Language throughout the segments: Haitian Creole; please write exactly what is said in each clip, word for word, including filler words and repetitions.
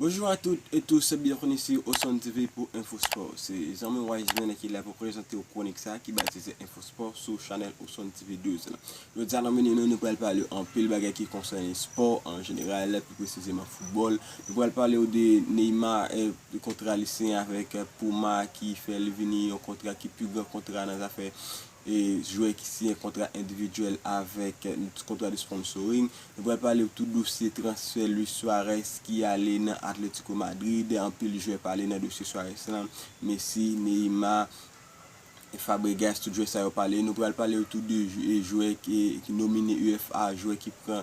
Bonjour à toutes et tous, bienvenue sur Oson T V pour Info Sport. Se zanmi Wiseman ki la pou prezante w kwonik sa ki batize Info Sport sou chanèl Oson T V douz la. Jodi a nan meni nou, nou pral pale anpil bagay ki konsène spò an jeneral, pi presizeman foutbòl. Nou pral pale w de Neymar, eh, kontra li siyen avèk, eh, Puma ki fè li vini yon kontra ki pi gran kontra nan zafè e jwè ki siyen kontra endividyèl avèk, eh, kontra de sponsoring. Nou pral pale tou dosye transfè Luis Suarez ki ale nan Atletico Madrid. Anpil jwè pale nan dosye Suarez lan. Messi, Neymar, Fabregas, tout jwè sa yo pale. Nou pral pale tou de jw-, e jwè ki, ki nomine U F A, jwè ki pran,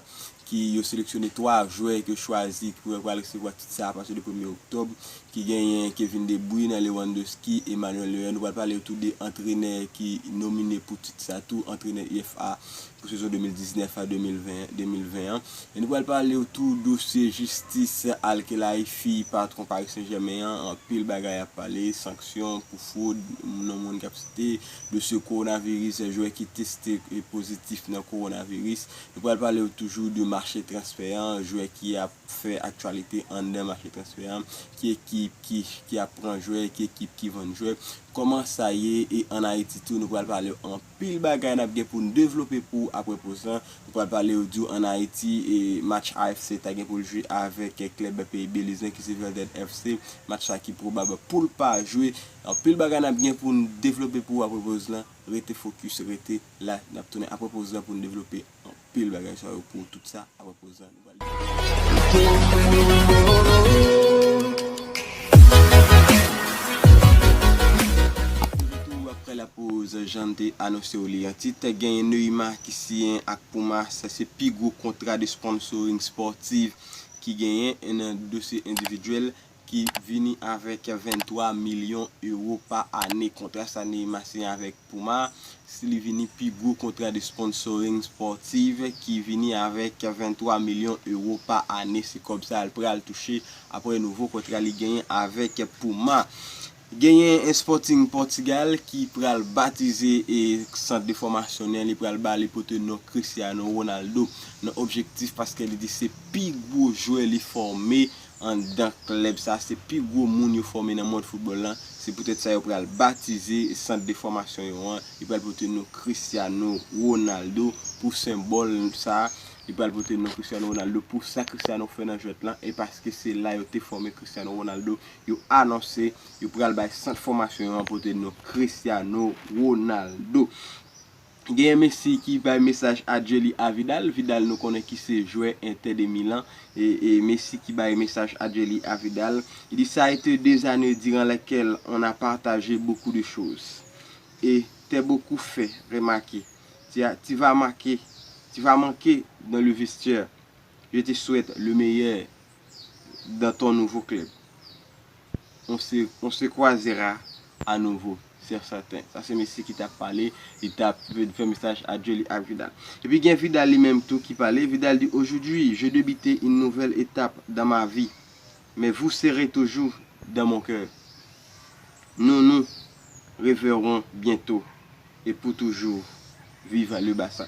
ki yo seleksyone twa jwè ki yo chwazi ki pral resevwa tit sa apati de premye oktòb, ki genyen Kevin De Bruyne, Lewandowski, Emmanuel Neuer. Nou pral pale tou de antrenè ki nomine pou tit sa tou, antrenè U F A pou sezon de mil diznèf a de mil ven, de mil ven an. E nou pral pale w tou dosye jistis Al-Khelaifi, patwon Paris Saint-Germain an, anpil bagay ap pale, sanksyon pou fwod, nan moun k ap site, dosye kowonaviris, jwè ki teste e pozitif nan kowonaviris. Nou pral pale w toujou de mache transfè an, jwè ki ap fè aktyalite anndan mache transfè an, ki ekip ki, ki ap pran jwè, ki ekip ki vann jwè, kòman sa ye, e ann Ayiti tou, nou pral pale anpil bagay n ap gen pou n devlope pou w apre poz lan. Nou pral pale w di w ann Ayiti, e match A F C ta gen pou l jwe avèk klèb peyi Beliz lan ki se Verde F C. Match sa ki pwobab pou l pa jwe. Anpil bagay n ap gen pou n devlope pou w apre poz lan. Rete fokis, rete la. N ap tounen apre poz lan pou n devlope anpil bagay sa yo pou w. Tout sa apre poz lan. Nou pral Retour après la pause, jan n te anonse w li an tit, genyen Neymar ki siyen ak Puma, sa se pi gwo kontra de sponsoring sportif ki genyen nan dosye endividyèl ki vini avèk venntwa milyon ewo pa ane. Kontra sa Neymar siyen avèk Puma, si li vini pi gwo kontra de sponsoring sportif ki vini avèk venntwa milyon ewo pa ane. Se kòb sa l pral touche apre nouvo kontra li genyen avèk Puma. Genyen Sporting Portugal ki pral batize e sant de fòmasyon li, li pral ba li pote non Cristiano Ronaldo nan objektif paske li di se pi gwo jwè li fòme anndan klèb sa, se pi gwo moun yo fòme nan mond foutbòl lan. Se poutèt sa yo pral batize sant de fòmasyon yo an. Li pral pote non Cristiano Ronaldo pou senbòl sa. Li pral pote non Cristiano Ronaldo pou sa Cristiano fè nan jwèt lan e paske se la yo te fòme Cristiano Ronaldo. Yo anonse yo pral bay sant fòmasyon yo an pote non Cristiano Ronaldo. Genyen Messi ki bay mesaj adye li a Vidal. Vidal nou konnen ki se jwè Inter de Milan. E, e Messi ki bay mesaj adye li a Vidal. Il dit, ça a été des années durant lesquelles on a partagé beaucoup de choses. Et t'es beaucoup fait remarquer. Tu as, tu vas marquer, tu vas manquer dans le vestiaire. Je te souhaite le meilleur dans ton nouveau club. On se, on se croisera à nouveau, c'est certain. Sa se Messi ki t ap pale, li t ap fè, fè mesaj adye li ak Vidal. Epi gen Vidal li menm tou ki pale. Vidal di, aujourd'hui, j'ai débuté une nouvelle étape dans ma vie. Mais vous serez toujours dans mon cœur. Nous nous reverrons bientôt et pour toujours. Vive le Barça.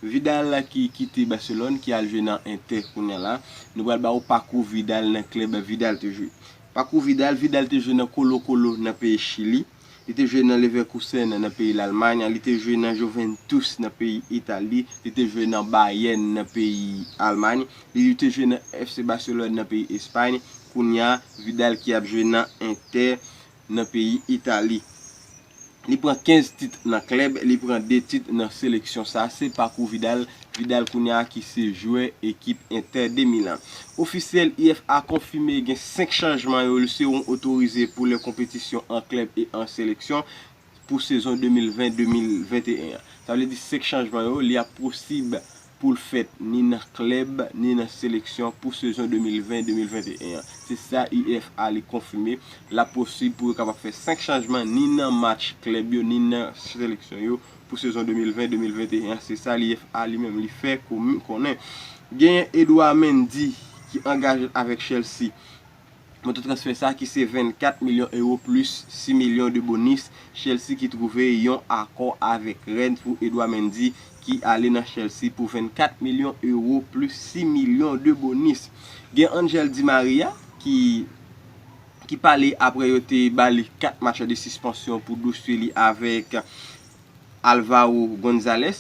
Vidal ki kite Barcelone, ki al jwe nan Inter kounye a la. Nou pral ba w pakou Vidal nan klèb Vidal te jwe. Pakou Vidal, Vidal te jwe nan Colo Colo nan peyi Chili. Li te jwe nan Leverkusen nan peyi Lalmany. Li te jwe nan Juventus nan peyi Itali. Li te jwe nan Bayern nan peyi Almany. Li te jwe nan F C Barcelone nan peyi Espay. Kounye a, Vidal ki ap jwe nan Inter nan peyi Itali. Li pran kenz tit nan klèb, li pran de tit nan seleksyon. Sa se pakou Vidal. Vidal kounye a ki se jwè ekip Inter de Milan. Ofisyèl, U F A konfime gen senk chanjman yo seront otorize pou lè konpetisyon an klèb e an seleksyon pou sezon de mil ven de mil venteyen an. Sa vle di senk chanjman yo, li ap posib pou l fèt ni nan klèb, ni nan seleksyon pou sezon de mil ven de mil venteyen an. Se sa U F A li konfime. L ap posib pou yo kapab fè senk chanjman ni nan match klèb yo, ni nan seleksyon yo pou sezon de mil ven de mil venteyen an. Se sa U F A li menm li fè konnen. Genyen Edouard Mendy ki angaje avèk Chelsea. Montan transfè sa ki se vennkat milyon ewo plis sis milyon de bonis. Chelsea ki twouve yon akò avèk Rennes pou Edouard Mendy ki ale nan Chelsea pou vennkat milyon ewo plis sis milyon de bonis. Gen Angel Di Maria ki, ki pale apre yo te ba li kat match de sispansyon pou dosye li avèk Alvaro Gonzalez.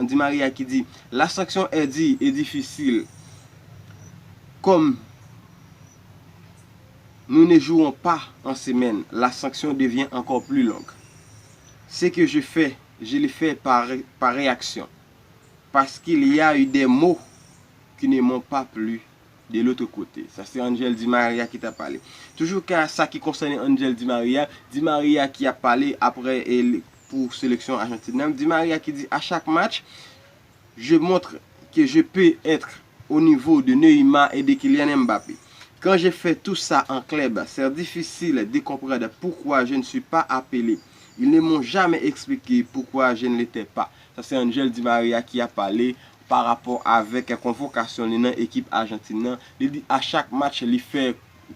Di Maria ki di, la sanction est dure et difficile. Comme nous ne jouons pas en semaine, la sanction devient encore plus longue. Ce que je fais, je le fais par, par réaction. Parce qu'il y a eu des mots qui ne m'ont pas plu de l'autre côté. Sa se Angel Di Maria ki t ap pale. Toujou ka sa ki konsène Angel Di Maria, Di Maria ki ap pale apre e, pou seleksyon Ajantin nan. Di Maria ki di, à chaque match, je montre que je peux être au niveau de Neymar et de Kylian Mbappé. Quand je fais tout ça en club, c'est difficile de comprendre pourquoi je ne suis pas appelé. Ils ne m'ont jamais expliqué pourquoi je ne l'étais pas. Sa se Angel Di Maria ki ap pale pa rapò avèk konvokasyon li nan ekip Ajantin nan. Li di a chak match li fè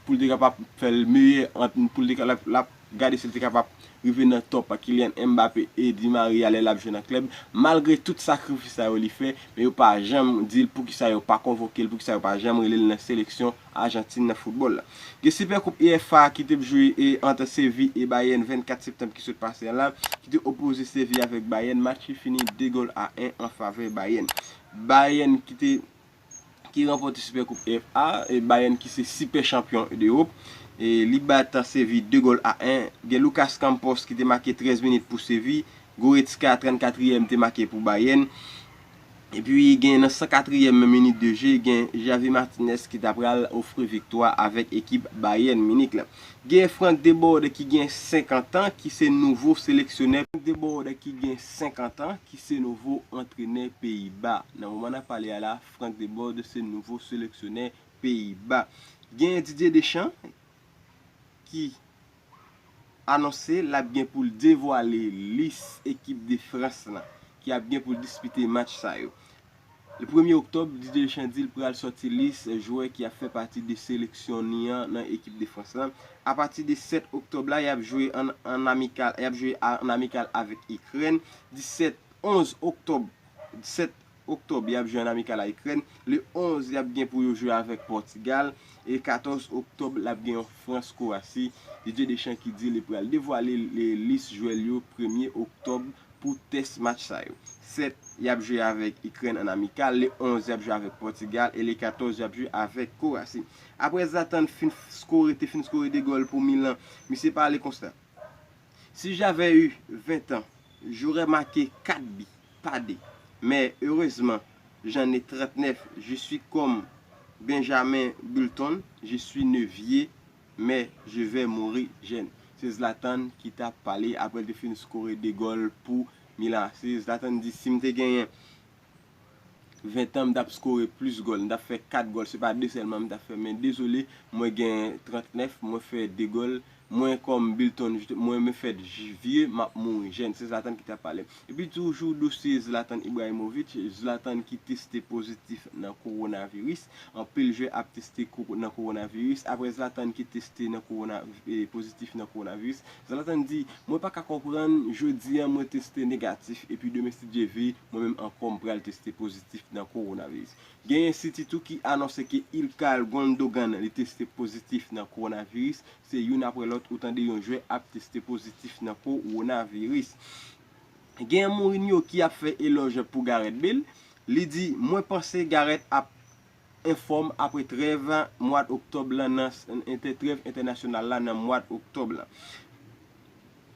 pou l te kapab fè l meyè ant, pou l te ka- l ap, l ap gade si l te kapab rive nan top Kylian Mbappé e Di Maria lè l ap jwe nan klèb. Malgre tout sakrifis sa yo li fè, men yo pa janm di l poukisa yo pa konvoke l, poukisa yo pa janm rele l nan seleksyon Ajantin nan foutbòl la. Gen Super Coupe UEFA ki te jwe e ant Seville e Bayern vennkat septanm ki sot pase a la, ki te opoze Seville avèk Bayern. Match fini de gòl a en an favè Bayern. Bayern ki te ki ranpòte Super Coupe UEFA, e Bayern ki se sipè chanpyon de Ewòp. E li bat Seville de gòl a en. Gen Lucas Campos ki te make trèz minit pou Seville. Goretzka trannkatriyèm te make pou Bayern. Epi gen nan sankatriyèm minit de je, gen Javi Martinez ki ta pral ofri viktwa avèk ekip Bayern Munich la. Gen Frank De Boer ki gen senkant an, ki se nouvo seleksyonè. Frank De Boer ki gen senkant an, ki se nouvo antrenè Peyiba. Nan moman n ap pale a la, Frank De Boer se nouvo seleksyonè Peyiba. Gen Didier Deschamps ki anonse l ap gen pou l devwale lis ekip de Frans lan ki ap gen pou l dispite match sa yo. Le premye oktòb, Didier Deschamps di l pral sòti lis jwè ki ap fè pati de seleksyon ni an nan ekip de Frans lan. Apati de sèt oktòb la, y ap jwe an, an amikal, y ap jwe a- an amikal avèk Ikrèn. Disèt, onz oktòb, disèt oktòb, y ap jwe an amikal a Ikrèn. Le onz, y ap gen pou yo jwe avèk Pòtigal. E katòz oktòb, l ap gen yon Frans Kwowasi. Didier Deschamps ki di li pral devwale le- lis jwè l yo premye oktòb pou tès match sa yo. Sèt, y ap jwe avèk Ikrèn an amikal. Le onz, y ap jwe avèk Pòtigal. E le katòz, y ap jwe avèk Kwowasi. Apre Zlatan fin skore, te fin skore de gòl pou Milan, misye pale konsa. Si j'avais eu vingt ans, j'aurais marqué quatre buts, pas deux. Mais heureusement, j'en ai trente-neuf. Je suis comme Benjamin Button, je suis un vieux, mais je vais mourir jeune. Se Zlatan ki t ap pale apre l te fin skore de gòl pou Milan. Se Zlatan di, si m te genyen ventan, m t ap skore plis gòl, m t ap fè kat gòl, se pa de sèlman m t ap fè, men dezole, mwen gen trannèf, mwen fè de gòl, mwen kòm Bilton, mwen me fèt vye, m ap mouri jèn, se Zlatan ki t ap pale. Epi toujou dosye Zlatan Ibrahimovic, Zlatan ki teste pozitif nan kowonaviris, anpil jwè ap teste ko- nan kowonaviris, apre Zlatan ki teste nan kowona, eh, pozitif nan kowonaviris, Zlatan di, mwen pa ka konprann, jodi a mwen teste negatif, epi demen si Dye vle, mwen menm ankò m pral teste pozitif nan kowonaviris. Genyen City tou ki anonse ke Ilkay Gundogan li teste pozitif nan kowonaviris. Se youn apre lòt ou tande yon jwè ap teste pozitif nan kowonaviris. Genyen Mourinho ki ap fè elòj pou Gareth Bale. Li di, mwen panse Gareth ap anfòm apre trèv mwad oktòb lan nan, ente- trèv entènasyonal la nan mwad oktòb lan.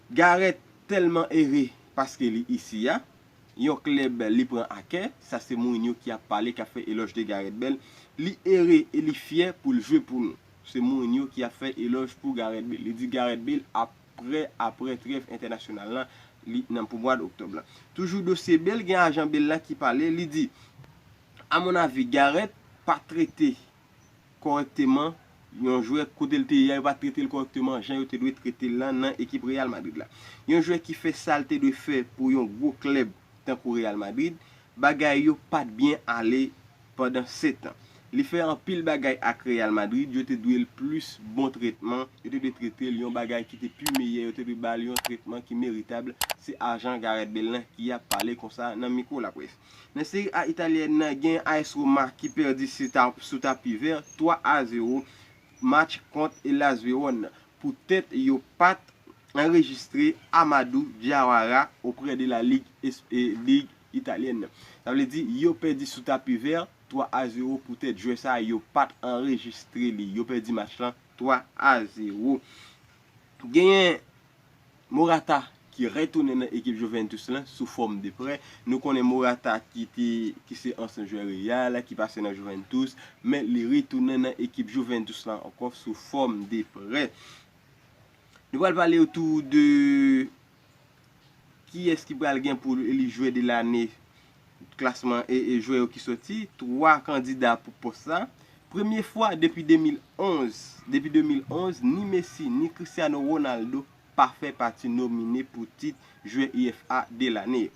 Gareth tèlman ere paske li isi a. Yon klèb li pran a kè, sa se Mourinho ki ap pale, k ap fè elòj de Gareth Bale. Li ere e li fyè pou l jwe pou nou. Se Mourinho ki ap fè elòj pou Gareth Bale. Li di Gareth Bale ap prè apre trèv entènasyonal lan, li, nan pou mwad oktòb lan. Toujou dosye Bale, gen ajan Bale la ki pale, li di, a mon avi, Gareth pa trete kòrèkteman yon jwè kote l te ye a, yo pa trete l kòrèkteman jan yo te dwe trete l lan nan ekip Real Madrid la. Yon jwè ki fè sa l te dwe fè pou yon gwo klèb tankou Real Madrid, bagay yo pa t byen ale pandan sèt an. Li fè anpil bagay ak Real Madrid, yo te dwe l plis bon tretman, yo te dwe trete l yon bagay ki te pi meyè, yo te dwe ba l yon tretman ki meritab. Se ajan Gareth Bale lan ki ap pale konsa nan mikwo laprès. Nan Serie A italyèn nan, gen A S Roma ki pèdi sou ta- sou tapi vè twa a zewo. match kont Hellas Vérone. Poutèt yo pa t anrejistre Amadou Diawara oprè de la Ligue, Lig Italyèn. Sa vle di, yo pèdi sou tapi vè twa a zewo poutèt jwè sa a, yo pa t anrejistre li. Yo pèdi match lan twa a zewo. Genyen Morata ki retounen nan ekip Juventus lan sou fòm de prè. Nou konnen Morata ki te, ki se ansyen jwè Real, ki pase nan Juventus, men li retounen nan ekip Juventus lan ankò sou fòm de prè. Nou pral pale otou de kiyès ki pral gen pou eli jwè de lane, klasman e, e jwè yo ki soti, twa kandida pou pòs la. Premye fwa depi de mil onz, depi de mil onz, ni Messi, ni Cristiano Ronaldo pa fè pati nomine pou tit jwè U F A de lane.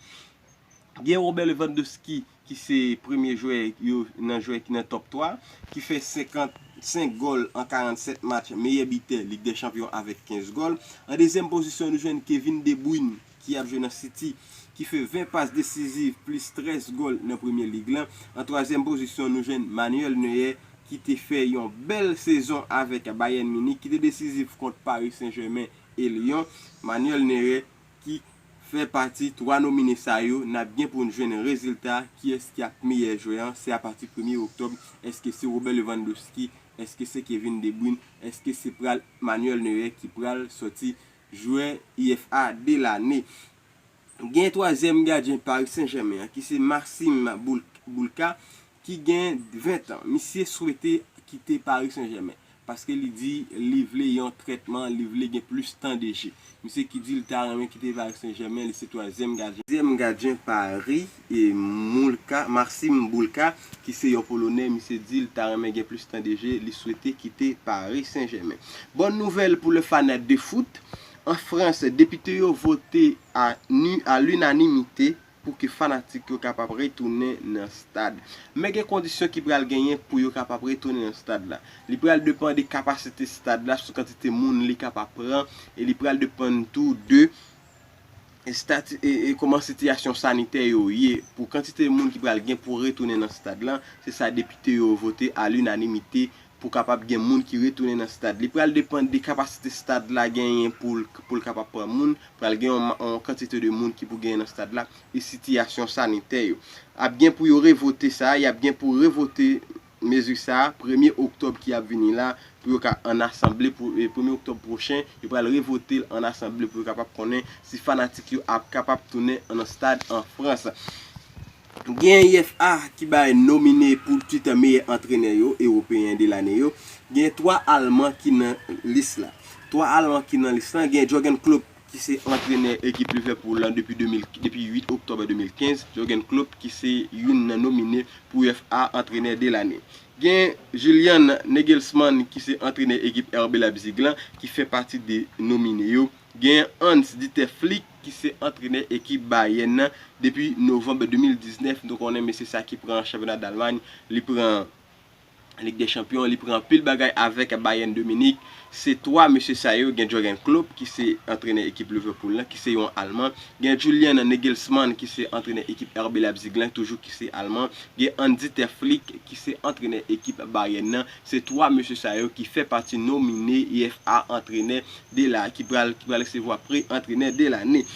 Gen Robert Lewandowski, ki se premye jwè yo nan jwè ki nan top twa, ki fè senkannsenk gòl an karannsèt match, meyè bitè Lig dè Chanpyon avèk kenz gòl. An dezyèm pozisyon, nou jwenn Kevin De Bruyne, ki ap jwe nan City, ki fè ven pas desiziv plis trèz gòl nan Premye Lig lan. An twazyèm pozisyon, nou jwenn Manuel Neuer, ki te fè yon bèl sezon avèk Bayern Munich, ki te desiziv kont Paris Saint-Germain e Lyon. Manuel Neuer ki fè pati twa nomine sa yo, n ap gen pou n jwenn rezilta, kiyès ki ap meyè jwè an, se apati premye oktòb. Èske se Robert Lewandowski? Èske se Kevin De Bruyne? Èske se pral Manuel Neuer ki pral sòti jwè U F A de lane? Gen twazyèm gadyen Paris Saint-Germain an, ki se Maxime Boul-, Bulka, ki gen ven tan. Misye swete kite Paris Saint-Germain, paske li di li vle yon trètman, li vle gen plis tan de je. Misye ki di li ta renmen kite Paris Saint-Germain, li se twazyèm gadyen. Twazyèm gadyen Paris, e Mulka, Maxime Bulka, ki se yon Polonè, misye di li ta renmen gen plis tan de je, li swete kite Paris Saint-Germain. Bòn nouvèl pou le fan de foot, an Frans, depite yo vote a, ni, a linanimite pou ke fanatik yo kapab retounen nan stad. Men gen kondisyon ki pral genyen pou yo kapab retounen nan stad la. Li pral depann de kapasite stad la, sou kantite moun li kapab pran, e li pral depann tou de estati-, e, e kòman sitiyasyon sanitè yo ye. Pou kantite moun ki pral gen pou retounen nan stad la, se sa depite yo vote a linanimite pou kapab gen moun ki retounen nan stad. Li pral depann de kapasite stad la genyen pou l, pou l kapab pran moun. Pral gen yon, yon kantite de moun ki pou genyen nan stad la e sitiyasyon sanitè yo. Ap gen pou yo revote sa, y ap gen pou revote mezi sa, premye oktòb ki ap vini la, pou yo ka ann asanble, pou, e, premye oktòb pwochen, yo pral revote l ann asanble pou yo kapab konnen si fanatik yo ap kapab tounen nan stad an Frans. Gen U F A ki bay nomine pou tit meyè antrenè yo, ewopeyen de lane yo. Gen twa Alman ki nan lis la. Twa Alman ki nan lis la, gen Jurgen Klopp ki se antrenè ekip Liverpool lan depi de mil, depi uit oktòb de mil kenz. Jurgen Klopp ki se youn nan nomine pou U F A antrenè de lane. Gen Julian Nagelsmann ki se antrenè ekip R B Leipzig lan ki fè pati de nomine yo. Gen Hans Dieter Flick ki se antrenè ekip Bayern nan depi novanm de mil diznèf. Nou konnen mesye sa ki pran chanpyona Dalmany, li pran Lig dè Chanpyon, li pran anpil bagay avèk Bayern de Munich. Se twa mesye sa yo, gen Jurgen Klopp ki se antrenè ekip Liverpool lan, ki se yon Alman. Gen Julian Nagelsmann ki se antrenè ekip R B Leipzig lan, toujou ki se Alman. Gen Hans Dieter Flick ki se antrenè ekip Bayern nan. Se twa mesye sa yo ki fè pati nomine U F A antrenè de la, ki pral, ki pral resevwa pri antrenè de lane.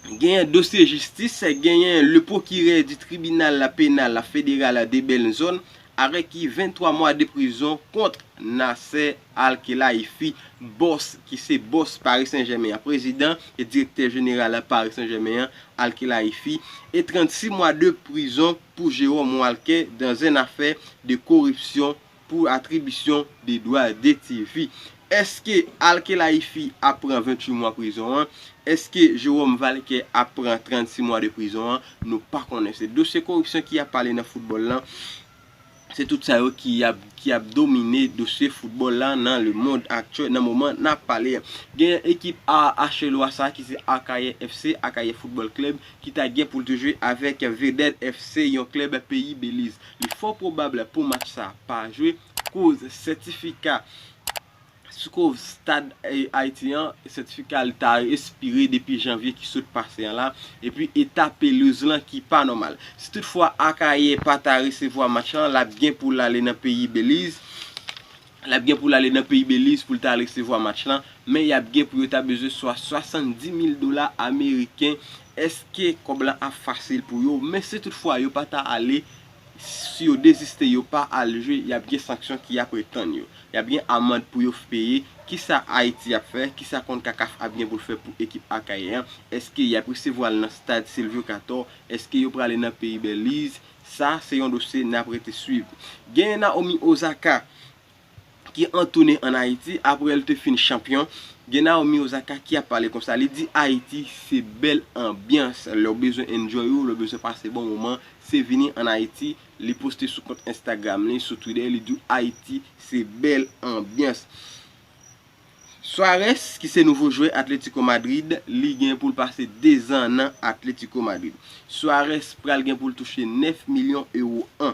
Genyen dosye jistis, genyen le procureur du tribunal pénal fédéral de Bellinzone areki venntwa mwa de prizon kont Nasser Al-Khelaifi, bòs ki se bòs Paris Saint-Germain an, prezidan e direktè jeneral Paris Saint-Germain an, Al-Khelaifi, e trannsis mwa de prizon pou Jérôme Walker dans une affaire de corruption pour attribution de droits de T V. Èske Al-Khelaifi ap pran venntuit mwa prizon an? Èske Jérôme Walker ap pran trannsis mwa de prizon an? Nou pa konnen. Se dosye koripsyon ki ap pale nan foutbòl lan. Se tout sa yo ki ap, ki ap domine dosye foutbòl la nan le mond aktyèl, nan moman n ap pale a. Gen ekip a, H L O a sa ki se Akayè F C, Akayè Football Club, ki ta gen pou l te jwe avèk Vedèt F C, yon klèb peyi Beliz. Li fò pwobab pou match sa pa jwe, koz sètifika sou koz stad, eh, Ayiti an, sètifika li ta espire depi janvye ki sot pase an la, epi eta pelouz lan ki pa nòmal. Si toutfwa Akayè pa ta resevwa match lan, l ap gen pou l ale nan peyi Beliz. L ap gen pou l ale nan peyi Beliz pou l ta resevwa match lan, men y ap gen pou yo ta bezwen swa swasanndis mil dola ameriken. Èske kòb lan ap fasil pou yo? Men si toutfwa yo pa ta ale, si yo deziste, yo pa al jwe, y ap gen sanksyon ki ap ret tann yo. Y ap gen amann pou yo peye. Kisa Ayiti ap fè? Kisa konkakaf ap gen pou l fè pou ekip Akayè an? Èske y ap resevwa l nan stad Silvio Cator? Èske yo prale nan peyi Beliz? Sa se yon dosye n ap rete swiv. Gen Naomi Osaka ki an toune ann Ayiti apre l te fin chanpyon. Gen Naomi Osaka ki ap pale konsa, li di Ayiti se bèl anbyans. Lè w bezwen enjoy ou, lè w bezwen pase bon moman, se vini ann Ayiti. Li poste sou kont Instagram li, sou Twitter, li di Ayiti se bèl anbyans. Suarez, ki se nouvo jwè Atletico Madrid, li gen pou l pase dezan nan Atletico Madrid. Suarez pral gen pou l touche nèf milyon ewo an.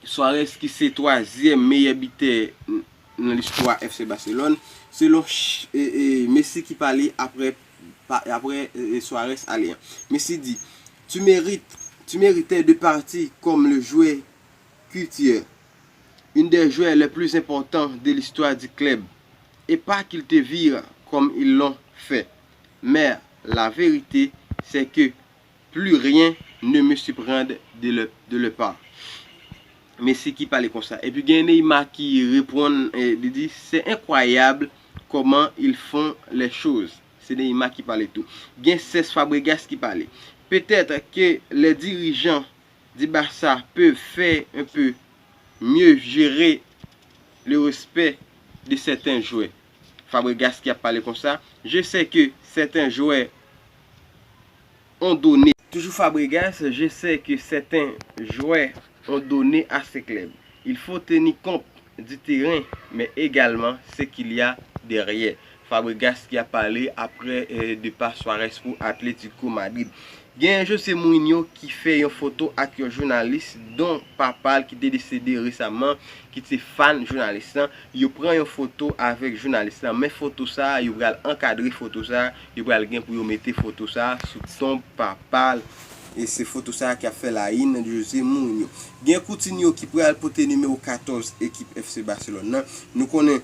Suarez, ki se twazyèm meyè bitè n-, nan listwa F C Barcelone, selon ch-, e, e, Messi ki pale apre, pa, apre e, e, Suarez ale an. Messi di, tu mérites, tu méritais de partir comme le joueur culture, une des joueurs les plus importants de l'histoire du club, et pas qu'ils te virent comme ils l'ont fait. Mais la vérité, c'est que plus rien ne me surprend de leur, de leur part. Messi ki pale konsa. Epi gen Neymar ki reponn, eh, li di, c'est incroyable comment ils font les choses. Se Neymar ki pale tou. Gen Cesc Fabregas ki pale. Peut-être que les dirigeants du Barça peuvent faire un peu mieux gérer le respect de certains joueurs. Fabregas ki ap pale konsa. Je sais que certains joueurs ont donné. Toujours Fabregas, je sais que certains joueurs ont donné à ce club. Il faut tenir compte du terrain, mais également ce qu'il y a derrière. Fabregas ki ap pale apre eh, depa Suarez pou Atletico Madrid. Gen Jose Mourinho ki fè yon foto ak yon jounalis don papa l ki te desede resaman, ki te fan jounalis lan. Yo pran yon foto avèk jounalis lan, men foto sa a, yo pral ankadre foto sa a, yo pral gen pou yo mete foto sa a sou tonb papa l. E se foto sa a ki ap fè la une de Jose Mourinho. Gen Coutinho ki pral pote nimewo katòz ekip F C Barcelone nan. Nou konnen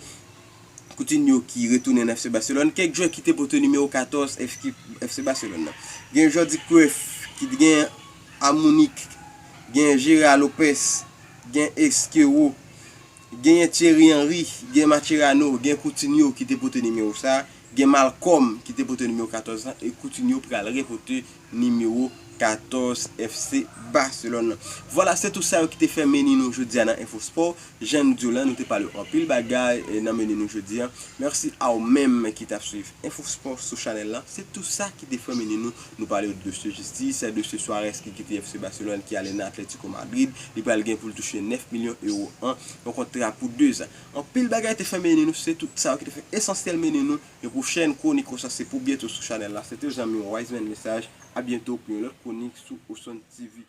Coutinho ki retounen nan F C Barcelone. Kèk jwè ki te pote nimewo katòz ekip F C Barcelone nan. Gen Jordi Cruyff ki gen a Munich. Gen Gerard Lopez. Gen Esquerro. Genyen Thierry Henry. Gen Mascherano. Gen Coutinho ki te pote nimewo sa. Gen Malcom ki te pote nimewo katòz lan. E Coutinho pral repote nimewo katòz F C Barcelone nan. Vwala, se tout sa yo ki te fè meni nou jodi a nan Info Sport. Jan nou di w la, nou te pale w anpil bagay eh, nan meni nou jodi a. Mèsi a ou menm ki t ap swiv Info Sport sou chanèl la. Se tout sa ki te fè meni nou. Nou pale w de dosye Jistis, dosye Suarez ki kite F C Barcelone ki ale nan Atletico Madrid. Li pral gen pou l touche nèf milyon ewo an, yon kontra pou dezan. Anpil bagay te fè meni nou, se tout sa yo ki te fè esansyèl meni nou. Yon pwochèn kwonik konsa se pou byento sou chanèl la. Se te zanmi w Wiseman Message. A byento pou yon lòt kwonik sou Oson T V.